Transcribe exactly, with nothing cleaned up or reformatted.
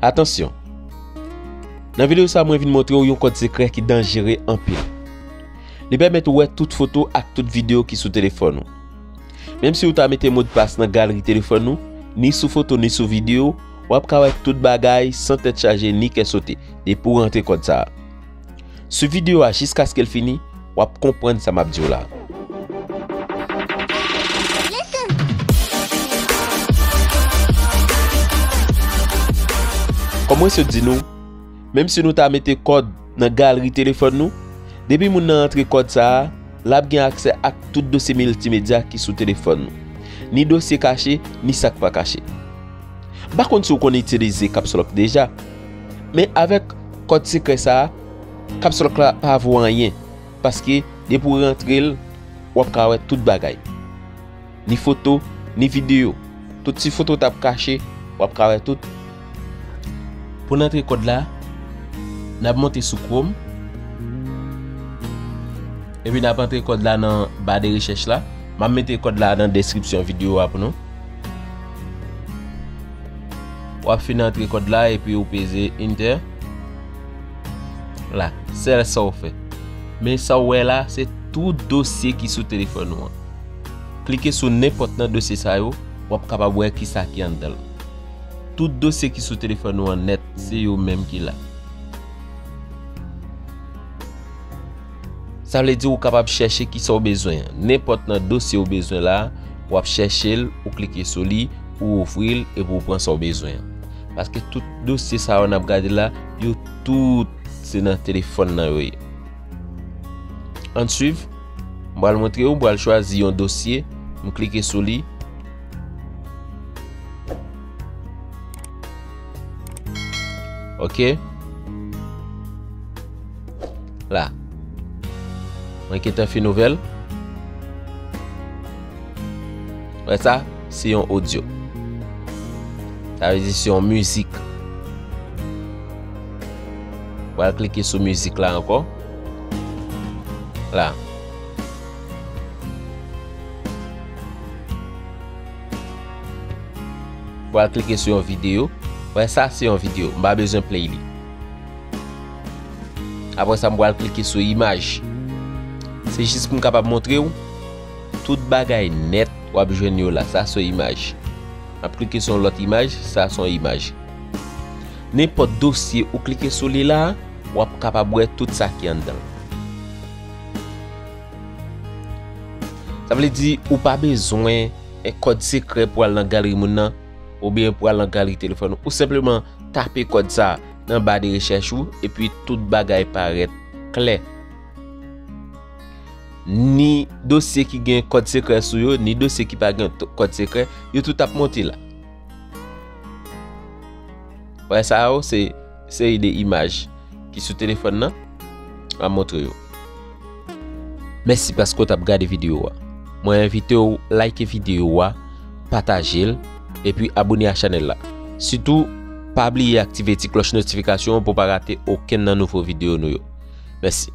Atansyon! Nan videyo sa a, mwen vin montre w yon kòd sekrè ki danjere anpil. Li pèmèt ou wè tout foto ak tout videyo ki sou telefòn ou. Menm si w ta mete modpas nan galri telefòn ou, ni sou foto, ni sou videyo, w ap ka wè tout bagay san tèt chaje ni kè sote, depi w rantre kòd sa a. Swiv videyo a jiskaske l fini, w ap konprann sa m ap di w la. Kòm mwen sot di nou, menm si nou ta mete kòd nan galri telefòn nou, depi moun nan rantre kòd sa a, l ap gen aksè ak tout dosye miltimedya ki sou telefòn nou. Ni dosye kache, ni sa k pa kache. M pa konn si w konn itilize Caps Lock deja, men avèk kòd sekrè sa a, Caps Lock la pa vo anyen, paske depi w rantre l, w ap ka wè tout bagay. Ni foto, ni videyo. Tout ti foto w t ap kache, w ap ka wè tout. Pou n antre kòd la, n ap monte sou Chrome. Epi n ap antre kòd la nan ba de rechèch la. M ap mete kòd la nan deskripsyon videyo a pou nou. W ap fin antre kòd la epi ou peze Enter. La, sèl sa w fè. Men sa w wè la, se tout dosye ki sou telefòn ou an. Klike sou nenpòt nan dosye sa yo, w ap kapab wè kisa ki anndan l. Tout dosye ki sou telefòn ou an nèt, se yo menm ki la. Sa vle di ou kapab chèche kisa w bezwen an. Nenpòt nan dosye ou bezwen la, w ap chèche l, ou klike sou li, ou ouvri l, epi ou pran sa w bezwen an. Paske tout dosye sa yo n ap gade la, yo tout se nan telefòn nan yo ye. Ann swiv, m pral montre w, m pral chwazi yon dosye, m klike sou li. Ok. La. Mwen gentan fin ouvè l. Wè sa, se yon odyo. Sa vle di se yon mizik. Pral klike sou mizik la ankò. La. Pral klike sou yon videyo. Wè sa, se yon videyo. M pa bezwen play li. Apre sa, m pral klike sou imaj. Se jis pou m kapab montre w tout bagay nèt w ap jwenn yo la. Sa se yon imaj. M ap klike sou yon lòt imaj. Sa se yon imaj. Nenpòt dosye ou klike sou li la, w ap kapab wè tout sa ki anndan l. Sa vle di ou pa bezwen kòd sekrè pou al nan galri moun nan, oubyen pou al nan galri telefòn ou. Ou senpleman tape kòd sa nan ba de rechèch ou, epi tout bagay parèt klè. Ni dosye ki gen kòd sekrè sou yo, ni dosye ki pa gen t-, kòd sekrè, yo tout ap monte la. Wè sa yo, se seri de imaj ki sou telefòn nan. M ap montre yo. Mèsi paske w t ap gade videyo a. Mwen envite w like videyo a, pataje l, epi abone a chanèl la. Sitou, pa bliye aktive ti klòch notifikasyon an pou w pa rate okenn nan nouvo videyo nou yo. Mèsi.